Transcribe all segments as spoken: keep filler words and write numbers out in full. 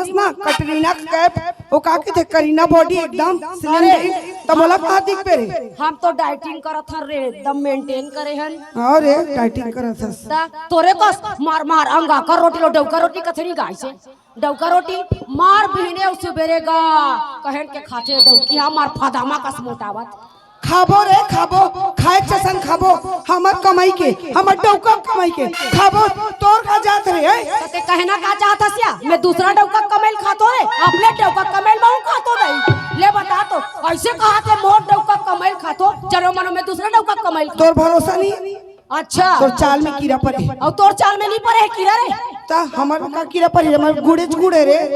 बस ना, कटरीना कैफ, वो का कहिथे, करीना बॉडी एकदम slim अरे। Trim, त मोला कहाँ दिखबे रे? हम तो डाइटिंग करत हन रे, एकदम मेंटेन करे हन। हाँ रे, डाइटिंग करत हस। त तोरे कस मार मार अंगा कर रोटी लो, डौका रोटी कथरी गाय से। डौका रोटी मार बिहने अउ सुबेरे गा कहन के खाथे डौकी हा मार फदामा कस मोटावत। खाबो रे, खाबो, खाए चसन खाबो, हमर कमाई के, हमर डौका कमाई के खाबो। तोर का जात रे, हैं? त ते कहना का चाहत हस या? मैं दूसरा डौका कमैल खातो रे, अपने डौका कमैल महूँ खातो नहीं। ले बता तो, ऐसे कहा थे मोर डौका कमैल खातो, जनो मनो मैं दूसरा डौका कमैल खातो। तोर भरोसा नहीं? अच्छा। तोर चाल में कीड़ा परे। अउ तोर चाल में नहीं परे हे कीड़ा रे। त हमर का कीड़ा परे, हमर गुड़े च गुड़े रे।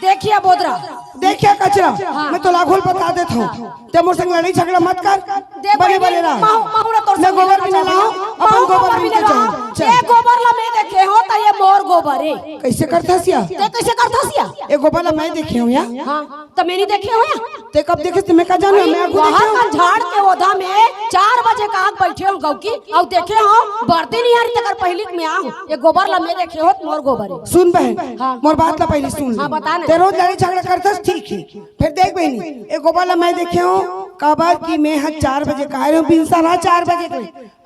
देखिया बोदरा। देखिया कचरा, हाँ। मैं तोला घोल बता देत हूँ। ते मोर संग लड़ाई झगड़ा मत कर। देख बने बहिनी, बने रह। महू, महू ला तोर मैं संग गोबर लड़ाई बिना झगड़ा लाऊं, नहीं। अपन महू गोबर गोबर बिन बिना के लाऊं। जाऊं। चल। ये गोबर ला मैं देखे हो त ये मोर गोबर हे। कैसे करथस या? ते कैसे करथस या? ये गोबर ला मैं देखे हूँ या। हाँ। त मैं नहीं देखे हो या? ते कब देखे त मैं का जानूं, अरे, मैं आगू बाहर देखे हूँ। का झाड़ के ओधा में चार बजे का आग बैठे हो गौकी, अउ देखे हो बरती नहीं आ रही, तेकर पहिली के मैं आहूं। ये गोबर ला मैं देखे हो त मोर गोबर हे। सुन बहन, हाँ। मोर बात ला पहिली सुन ले। हाँ, बता ना। ते रोज लड़ाई झगड़ा करथस, ठीक हे। फिर देख बहनी, ये गोबर ला मैं देखे हूँ, काबर कि मैं ह चार बजे का आए रहे हूँ, बिनसा रहा चार बजे के।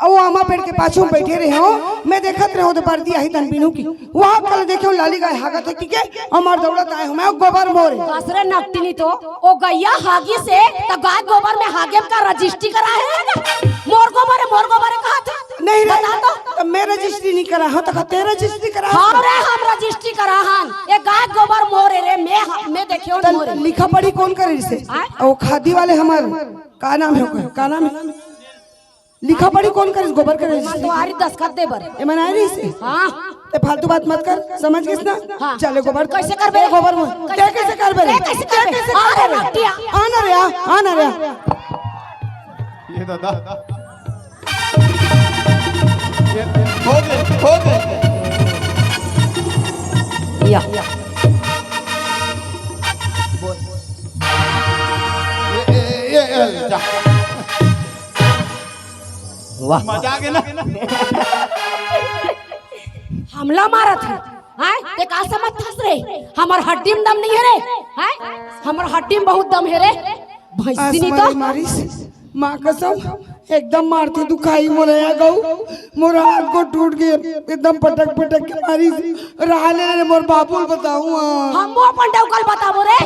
अउ आमा पेड़ के पाछू में बैठे रहे हो, मैं देखत रहे हो तो बरदी आही तन बिनू की। वहाँ कल देखे हो लाली गाय हागत हे कि के, हमार दौड़त आए हो, मैं गोबर मोरे। कसरे नकटिनी तो, ओ गैया हागी से, त गाय गोबर में हागे का रजिस्ट्री करा हे? मोर गोबर हे, मोर गोबर हे कहा था? नहीं रे, बता तो। त मैं रजिस्ट्री नहीं करा हूँ, त ते रजिस्ट्री करा हाँ हूँ। रे, हम रजिस्ट्री करा हन। ये गाय गोबर मोरे रे, मैं हा-, मैं देखे हो त मोरे। लिखा पढ़ी कौन करे इसे? आय? ओ खादी वाले हमार, का नाम हे ओकर? का नाम हे? लिखा पढ़ी कौन करिस? गोबर करिस? एमन तो आरी दस्तखत दे बर। एमन आए रहिस? हाँ। ते फालतू बात मत कर, समझ गिस ना? हाँ। चल, ए गोबर। कैसे करबे? ए गोबर में। कैसे ते कैसे करबे रे? ए, कैसे ते करबे? कैसे आ रे करबे? नटिया। आ ना रे, आ, आ ना रे, आ। ये दादा। ये, हो गए, हो गए। या। ये, ये, ये, ये, जा। वाह। मजा आ गया ना? हमला मारत हे, हैं? ते का समझथस रे? हमर हड्डी में दम नहीं हे रे, हैं? हमर हड्डी में बहुत दम हे रे। भैंसिनी तो मारिस, माँ कसम, एकदम मारती दुखाई मोला या गऊ, मोर हाथ को टूट गए, एकदम पटक पटक के मारिस। रहा ले रे, मोर बाबू ल बताऊँ, हाँ। हम वो अपन डौकल बताबो रे।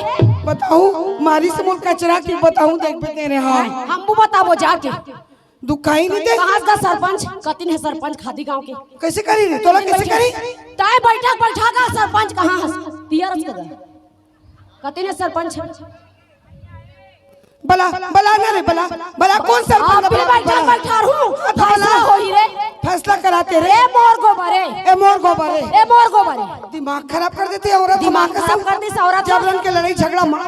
बताऊँ, मारिस मोर कचरा के बताऊँ, देखबे तेरे, हाँ। हम वो बताबो जाके। दुखाई नहीं दे। कहाँ का सरपंच? कतिन हे सरपंच खादी गांव के? कैसे करी रे? तोला कैसे करी? ताय बैठक बैठा का सरपंच कहाँ हस? तिया रच के गए। कतिन हे सरपंच? बला, बला ना रे, बला, बला कौन सरपंच? आप भी बला, बैठक बला। बैठा रहूं, अब फैसला बला। होई रे। फैसला कराते रे। ए मोर गोबर रे। ए मोर गोबर रे। ए मोर गोबर रे। दिमाग खराब कर देती है औरत, दिमाग हमारे खराब कसम। कर दी औरत। जबरन के लड़ाई झगड़ा मार।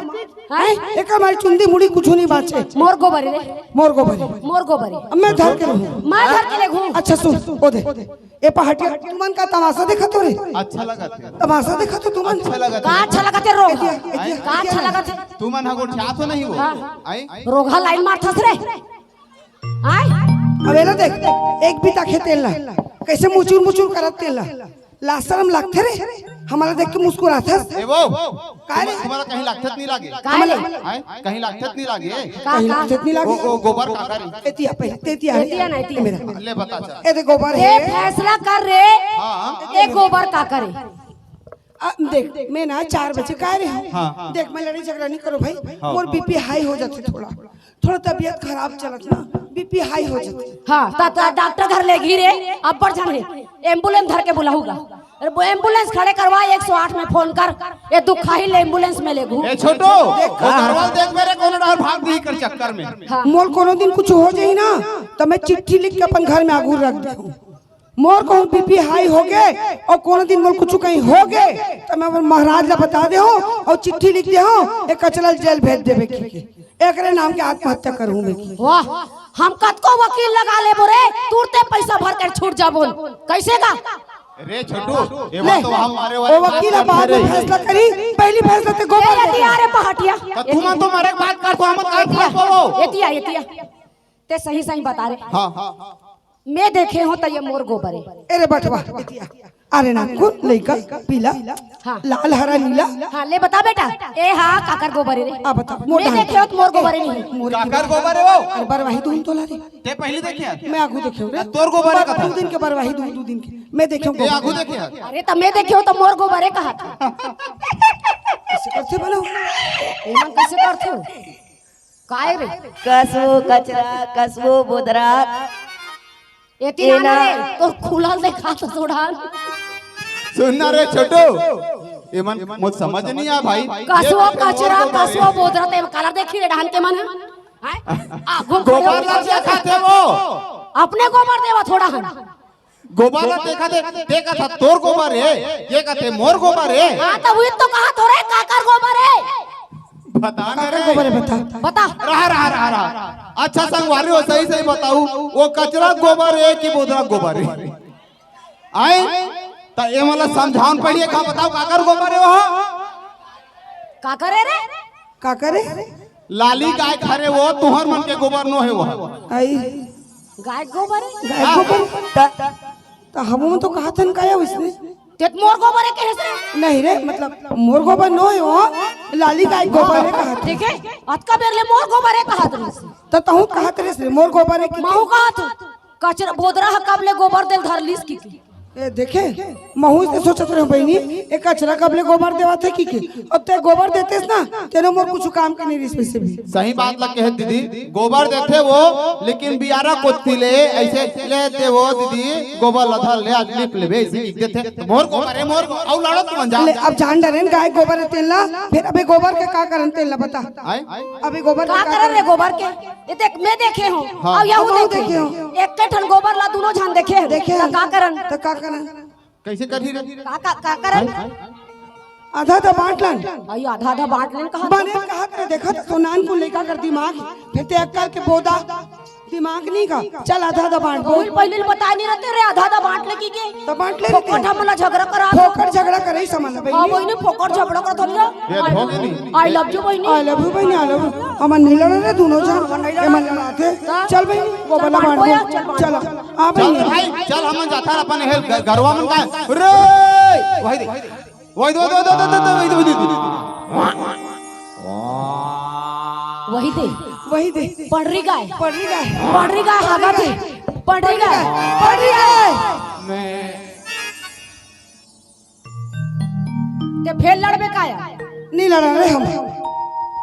हैं? हैं? एकर मारी चुंदी मुड़ी कुछ नहीं बाचे। मोर गोबर रे। मोर गोबर रे। मोर गोबर रे। अब मैं धर के रहूं। मैं धर के लेगहूं। अच्छा सुन, ओ दे। ए पहाटिया, तुमन का तमाशा देखत हो रे? अच्छा लगत हे। तमाशा देखत हो तुमन? अच्छा लगत का हे। अच्छा लगत हे रोग? एतिया, एतिया, का अच्छा एतिया। लगत हे? तुमन ह गोठियात हो नहीं हो? हाँ। आई? रोगहा लाइन मारथस रे। आय? अब एला देख, एक बीता खेत तेल ला। कैसे मुचुर मुचुर करत तेल ला। लाज शरम लागथे रे, हमला देख के मुस्कुराथस। ए वो, का रे? तुम-, तुम्हारा कहीं लागथत नहीं लागे? का रे? हैं? कहीं लागथत नहीं लागे? का, कहीं का? लागथत नहीं लागे? वो, वो गोबर का करे? एतिया पहले, तेतिया है। एतिया ना, एतिया। मेरा। ले बता चल। ए दे गोबर ये है। फैसला कर रे। हाँ। ये गोबर का करे? आ, देख, मैं ना चार बजे का रहे हूँ। हाँ। देख, मैं लड़ाई झगड़ा नहीं करो भाई। हाँ। मोर बीपी हाई हो जाथे थोड़ा। थोड़ा तबीयत खराब चलत ना, बीपी हाई हो जाथे। हाँ, त, त डॉक्टर घर लेगही रे, अब्बड़ झन हे। एम्बुलेंस धर के बुलाहूँ गा। अरे वो एम्बुलेंस खड़े करवा, एक सौ आठ में फोन कर, ये दुखाही ले एम्बुलेंस में लेगहूँ। ए छोटू, वो हाँ। करवा देख मेरे कोनो डहर भाग नहीं कर चक्कर में। हाँ। मोर कोनो दिन कुछ हो जाही ना, त मैं चिट्ठी लिख के अपन घर में आगू रख देहूँ। मोर कहूँ बीपी हाई हो गे अउ कोनो दिन मोर कुछ कहीं हो गे, त मैं अपन महाराज ला बता देहूँ अउ चिट्ठी लिख देहूँ, ए कचरा ल जेल भेज देबे कहिके। एकरे नाम के आत्महत्या करहूँ मैं। वाह, हम कतको वकील लगा लेबो रे, तुरते पैसा भर के छूट जाबो। कैसे का? रे छोटू, ये ले, बात तो हम मारे वाले ओ वकील बात बाद में करते रहे। फैसला करी, पहली फैसला ते गोबर ए, देखे। एतिया रे पहाटिया। त तुमन तो मारे के बात कर, तो हमन का एतिया, फंस पाबो? एतिया, एतिया। ते सही सही बता रे। हाँ। मैं देखे हूँ त ये मोर गोबर हे। ए रे बठवा, एतिया। अरे नानकुन, लइका, पीला, हाँ। लाल, हरा, नीला। हाँ, ले बता बेटा। ए, हाँ, काकर गोबर हे रे? आ, बता, मोर मैं डहन देखे हो तो मोर गोबर हे नहीं। मोर काकर गोबर हे वो? अरे, बरवाही दून तोला रे। ते पहिली देखे हस? मैं आगू देखे हूँ रे। तोर गोबर हे कथा। दू दिन के बरवाही, दू, दू दिन के। मैं देखे हूँ ए, गोबर। आगू देखे हस? अरे, त मैं देखे हो तो मोर गोबर हे कहा था। कइसे करथे बोलो? एमन कइसे करथे? काय रे? कसबो कचरा, कसबो बोदरा। एती ना एला रे, तोर खुलल देखात हे सोढ़ान। सुन ना रे छोटू, एमन मोर समझ नहीं आ भाई। कसबो ये कचरा, गोबर हे। कसबो बोदरा, ते काला देखही रे डहन के मन हे? हैं? आगू खड़े गोबर हो ला के देखाथे वो। अपने गोबर देवा थोड़ा हन। गोबर ला देखा दे, देखा था तोर गोबर हे, ये कहथे मोर गोबर हे। हाँ, त उही तो कहा थोरे काकर गोबर हे। बता ना काकर रे। गोबर हे, बता। बता। रहा, रहा, रहा, रहा। अच्छा संगवारी हो, सही, सही बताऊ, वो कचरा गोबर हे कि बोदरा गोबर हे? आय, त ये मला समझावन पड़ही, का बताऊ, काकर गोबर हे वो? काकर हे रे? काकर हे? लाली गाय खरे वो, तुहर मन के गोबर नो हे वो। आई। गाय गोबर हे? गाय गोबर? त, त हमन तो कहा थन का हे उसने? ते त मोर गोबर हे कहे से? नहीं रे, मतलब, मोर गोबर नो हे वो, लाली गाय गोबर हे कहा थन। देखे, अतका बेर ले मोर गोबर हे कहा थन। त तहूँ कहा थन रे, मोर गोबर हे कि महूँ कहा थन। कचरा बोदरा ह कब ले गोबर देल धर लिस कि, कि? ए, देखे, महूँ से सोचत रहे बहिनी, ए कचरा कब ले गोबर देवत हे कि, कि? अब ते गोबर देतेस ना, तेनो मोर कुछ काम के नहीं रिस वैसे भी। सही बात ला कहे दीदी, गोबर देथे वो, लेकिन बियारा कोती ले, ऐसे लेथे वो दीदी, गोबर ला धर ले, आज लिप लेबे, ऐसे लिख देथे। मोर गोबर हे, मोर गोबर, अउ लड़त मन जा। ले, अब जान डरेन गाय गोबर हे तेन ला, फिर अबे गोबर के का करन तेन ला बता। आय? अबे गोबर का के का करन रे करन? गोबर के? ये देख, मैं देखे हूँ। हाँ। अउ यहू हम देखे देखे हूँ। हूँ। एक ठन गोबर ला दूनो झन देखे हन। देखे त हन। का करन? त का करन? कइसे करही रे? का, का, का करन? आधा आधा बांट लन। अई आधा आधा बांट लेन कहा बने कहा तेरे देखा तो नानकुन लइका कर दिमाग, फिर ते अक्कल के बोदा, दिमाग नहीं का। चल आधा आधा बांट बोल। पहिले बता नहीं रहते रे, आधा आधा बांट ले की के? त बांट ले फोकट रहते। हमला झगड़ा करा। फोकट झगड़ा करे ही समझ ले हाँ, बहिनी। वही नहीं, फोकट झगड़ा कर धरिया। ये हो गई नहीं। I love you बहिनी। I love you बहिनी, I love you। हमन नहीं लड़े रे दूनो झन, हमन नहीं लड़े। हमन लड़ाथे। हाँ। चल बहिनी, गोबर ला बांट दे। चल बांट दे। चल, आ चल बहिनी। भाई, चल हमन जाथन अपन हे घ-, घरवा मन का। रे, वही दे। वही दे, वही दे, वही दे। वही दे। वही दे। पंडरी गाय। पंडरी गाय। पंडरी गाय हागत हे। पंडरी गाय। पंडरी गाय। ते फेर लड़बे का या? नहीं लड़ा रे हम।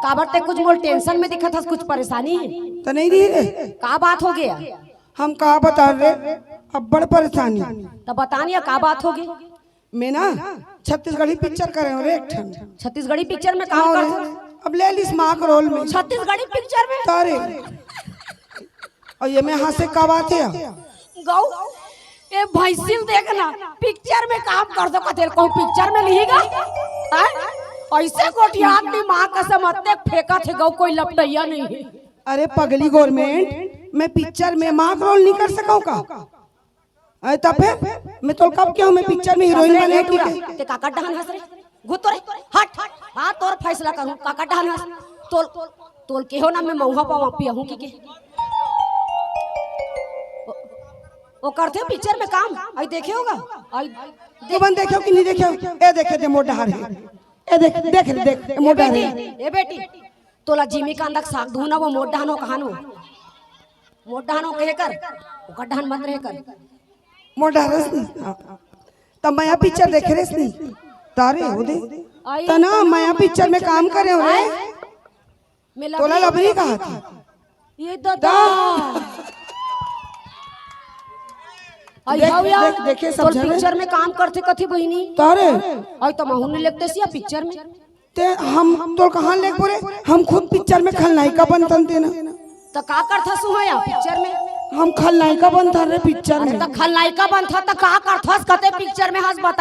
काबर ते कुछ मोर tension में दिखत हस, कुछ परेशानी हे? त नहीं रही रे। का बात हो गया? हम का बता रे, अब्बड़ परेशानी। त बता नहीं, का बात हो गई? मैं ना छत्तीसगढ़ी picture करे हूँ रे एक ठन। छत्तीसगढ़ी picture में काम हाँ रे, करत हस? अब ले लिस माँ के role में। छत्तीसगढ़ी picture में? तारे। अउ ये में हंसे का बात हे? गऊ, ए भैंसिल देख ना, picture में काम कर सकत हे, कहूँ picture में लिही गा? हैं? ऐसे गोठियात दिमाग का समझते फेंकत हे गऊ, कोई लपटैया नहीं हे। अरे पगली government, मैं picture में माँ के role नहीं कर सकूँ का? अरे तब फिर मैं तो कब कहूँ मैं picture में heroine हंस रे, बने ए टूरा, ठीक है? ते काकर डहन हंस रे? गुत रे, हट, हाँ, तोर फैसला करूँ, काकर डहन हंस। तोल, तोल के हो ना, मैं मऊहा पावा पियाहूँ की के। ओ, ओ करथे picture में काम, आई देखे होगा? आई तू मन देखे हो कि नहीं देखे हो? ए देखे दे मोर डहर हे। ए देख, देख रे, देख, ए मोर ए डहर हे। बेटी, ए बेटी, तोला जिमी कांदा के साग दूहूँ ना, वो मोर डहन हो कहानो। मोर डहन हो कहे कर, ओकर डहन मत रहे कर। मोर डहर हस नहीं। हाँ। तब मया picture देखे रेस नहीं। तारे हो दे। आई तना तो मया picture में काम करे हो रे। आई। मैं तोला लबरी लबरी कहा था। ये तो दा। दा। आई देख, हाउ यार, देख, देखे सब तोर झन। Picture में काम करथे कथे बहिनी। तारे। आई तो महू नहीं लगते सिया picture में। ते हम तोर कहाँ लेगबो रे? हम खुद picture में खलनायिका बनथन ते ना। त का करथस उहाँ या picture में? हम खलनायिका बनथन रे picture अरे में। त खलनायिका बनथा त का करथस कते picture में हंस बता।